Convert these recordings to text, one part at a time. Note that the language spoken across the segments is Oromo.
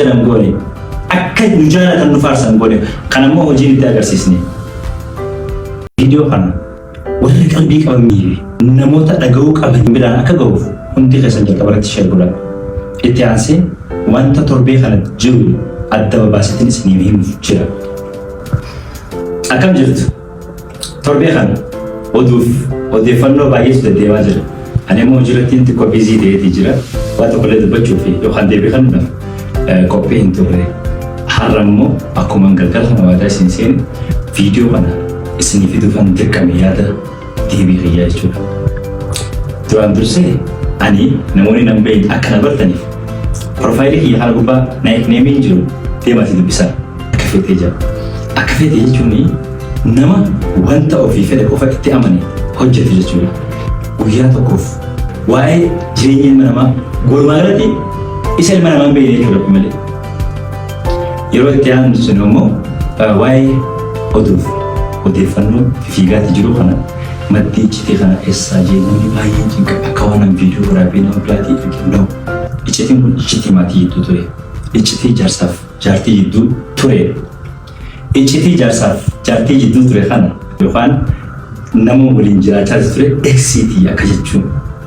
Jedhan goone. Akka nu jaalatan nu faarsan goone. Kan ammoo hojiin itti agarsiisne. Viidiyoo kana warri qalbii qabanii fi namoota dhaga'uu qaban biraan akka gahuuf hundi keessan jalqaba irratti share godhaa. Itti aansee wanta torbee kana jiru adda babaasetiin isiniif himuuf jira. Akkam jirtu? Torbee kana oduuf odeeffannoo baay'eetu deddeemaa jira. Ani immoo hojii irratti xiqqoo busy ta'eeti jira. Waa tokkollee dubbachuu fi yookaan deebii kennuudhaaf qophii hin turre. Har'a immoo akkuma galgala kana waadaa isin seene viidiyoo kana isinii fiduufan dirqame yaada deebii kiyyaa jechuudha. Duraan dursee ani namoonni nan beekne akka na bartaniif profile kiyya kana gubbaa nicknameiin jiru deemaati dubbisaa. Akka feetee jira. Akka feete jechuun nama wanta ofii fedhe qofa itti amane hojjetu jechuudha. Guyyaa tokkoof waa'ee jireenya ilma namaa walumaa galatti isa ilma namaa hin beekne jechuudha malee. Yeroo itti aanu sun immoo waa'ee oduuf odeeffannoo fiigaatti jiru kana maddii iccitii kana eessaa jee namni baay'een cinqa akka waan an viidiyoo waraabee nama biraatii erge no. Iccitiin kun iccitii maatii jidduu ture. Iccitii jaarsaaf jaartii jidduu ture. Iccitii jaarsaaf jaartii jidduu ture kana yookaan nama waliin jiraachaa ture exiitii akka jechuun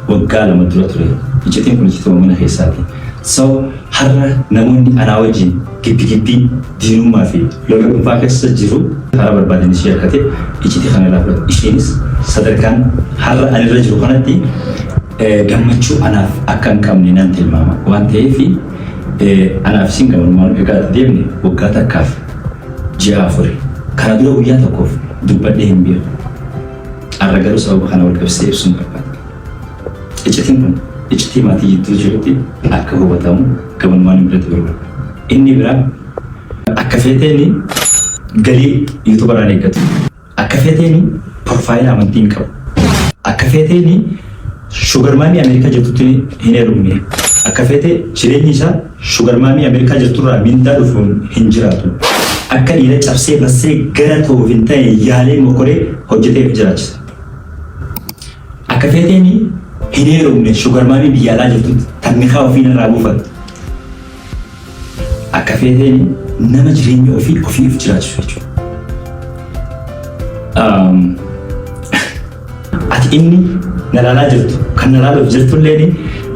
waggaa 2 dura ture. Iccitiin kun iccituma mana keessaati. So har'a namoonni anaa wajjin gibbi gibbii diinummaa fi lola dhuunfaa keessa jiru karaa barbaadan ishee harkate iccitii kana irraa fudhatu. Isheenis sadarkaan har'a ani irra jiru kanatti gammachuu anaaf akka hin qabne nan tilmaama. Waan ta'eef anaaf isin gamanumaan egaa deemne waggaa takkaaf ji'a afuri. Kana dura guyyaa tokkoof dubbadhee hin beeku. Har'a garuu sababa kana wal qabsiisee ibsuun barbaada. Iccitiin kun iccitii maatii jidduu jirutti akka hubatamu gamanumaan hin biratti barbaada. Inni biraa akka feeteen galii YouTuberaan eeggatu. Akka feeteen profile amantii hin qabu. Akka feeteen sugar mommy Ameerikaa jirtutti hin heerumne. Akka feete jireenyi isaa sugar mommy Ameerikaa jirturraa mindaa dhufuun hin jiraatu. Akka dhiira cabsee bassee gara ta'uuf hin ta'e yaalee mokoree hojjetee of jiraachisa. Akka feeteen hin heerumne sugar mommy biyya alaa jirtutti tan nikaa ofiin irraa buufatu. Akka feeteen nama jireenya ofii ofiif jiraachisu jechuudha. Ati inni na laalaa jirtu kan na laaluuf jirtu illee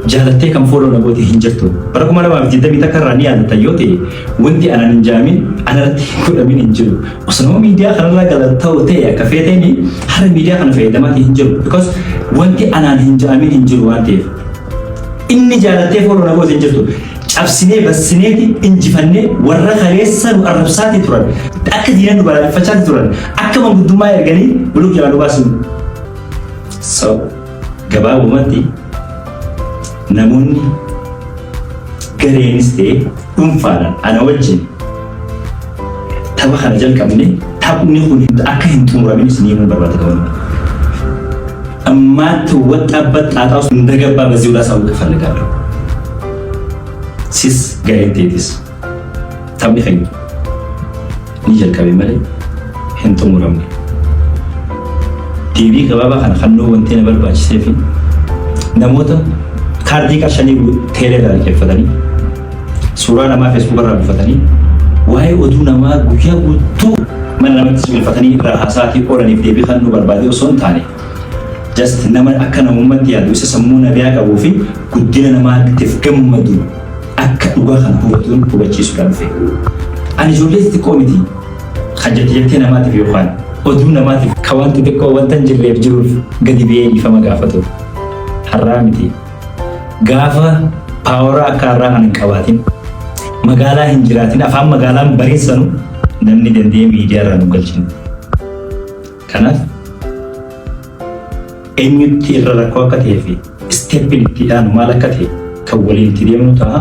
jaalattee kan follow na goote hin jirtu. Bara 2021 irraa ni yaadatta yoo ta'e wanti anaan hin jaamin anarratti hin godhamin hin jiru. Osoo nama miidiyaa kanarraa galata'u ta'e akka feeteen har'a miidiyaa kana fayyadamaatii hin jiru. Because wanti anaan hin jaamin hin jiru waan ta'eef. Inni jaalattee follow na goote hin jirtu. Cabsinee bassineeti injifannee warra kaleessa nu arrabsaatii turan akka diina nu balaaleffachaatii turan akka manguddummaa erganii block jalaa nu baasan. So gabaabumatti namoonni gareenis ta'e dhuunfaadhaan ana wajjin tapha kana jalqabne taphni kun akka hin xumuramin isinii himuu barbaada qaban. የማትወጣበት ጣጣ ውስጥ እንደገባ በዚሁ ላሳውቅ እፈልጋለሁ። Sis gareen teetis taphni keenya ni jalqabe malee hin xumuramne. Deebii gabaabaa kana kannuu wanti na barbaachisee fi namoota kaardii qarshanii teelee irraa liqeeffatanii suuraa namaa Facebook irraa buufatanii waa'ee oduu namaa guyyaa guutuu mana namatti sibilfatanii irraa haasaatii oolaniif deebii kan nu barbaade osoo hin taane just nama akka namummaatti yaadu isa sammuu nabiyaa qabuu fi guddina namaatiif gammadu akka dhugaa kana hubatuun hubachiisuudhaan dhufe. Ani ijoollee xixiqqoo miti kan jette jettee namaatiif yookaan oduu namaatiif kan waan xixiqqoo wanta hin jirreef jiruuf gadi ba'ee dhiifama gaafatu. Har'aa miti. Gaafa power akka har'aa kana hin qabaatin magaalaa hin jiraatin afaan magaalaan bareessanu namni danda'ee miidiyaa irraa nu galchine. Kanaaf eenyutti irra rakkoo akka ta'ee fi stepiin itti aanu maal akka ta'e kan waliin itti deemnu ta'a.